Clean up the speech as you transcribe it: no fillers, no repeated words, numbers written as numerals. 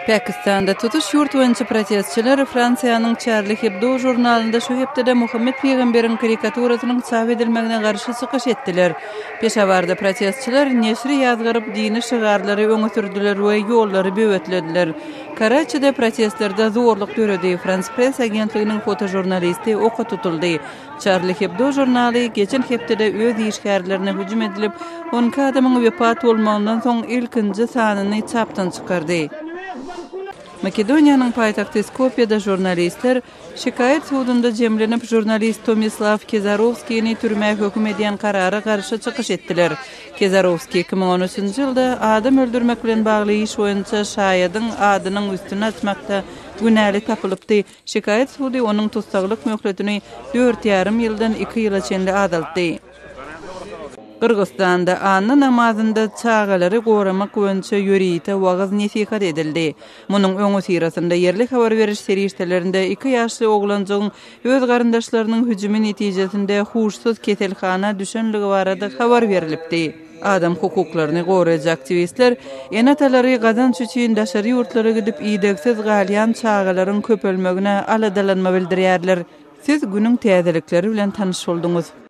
Pakistanda tutuş ýurt boýunça protestçiler Fransiýanyň Charlie Hebdo žurnalynda şu hepdede Muhammet pygamberiň karikaturasynyň çap edilmegine garşy çykyş etdiler. Peşawarda protestçiler neşiri ýazgaryp, dini şygarlary öňe sürdüler we ýollary böwetlediler. Karaçide protestlerde zorluk döredi, Frans Press agentliginiň fotožurnalisti oka tutuldy. Charlie Hebdo žurnaly geçen hepdede öz işgärlerine hüjüm edilip, 12 adamyň wepat bolmagyndan soň ilkinji sanyny çapdan çykardy. Makedoniýanyň paýtagty Skopýede žurnalistler şikaýat sudunda jemlenip, žurnalist Tomislaw Kezarowskini türmä höküm edýän karara garşy çykyş etdiler. Kezarowskiý 2013-nji ýylda adam öldürmek bilen bagly iş boýunça şaýadyň adynyň üstüni açmakda günäli tapylypdy. Şikaýat sudy onuň tussaglyk möhletini dört ýarym ýyldan iki ýyla çenli azaltdy. Gyrgyzystanda anna namazynda çagalary goramak boýunça ýörite wagyz-nesihat edildi. Munuň öňüsyrasynda ýerli habar beriş serişdelerinde iki ýaşly oglanjygyň öz garyndaşlarynyň hüjümi netijesinde huşsuz keselhana düşenligi barada habar berlipdi. Adam hukuklaryny goraýjy aktiwistler ene-atalary gazanç üçin daşary ýurtlara gidip idegsiz galýan çagalaryň köpelmegine aladalanma bildirýärler. Siz günüň täzelikleri bilen tanyş bolduňyz.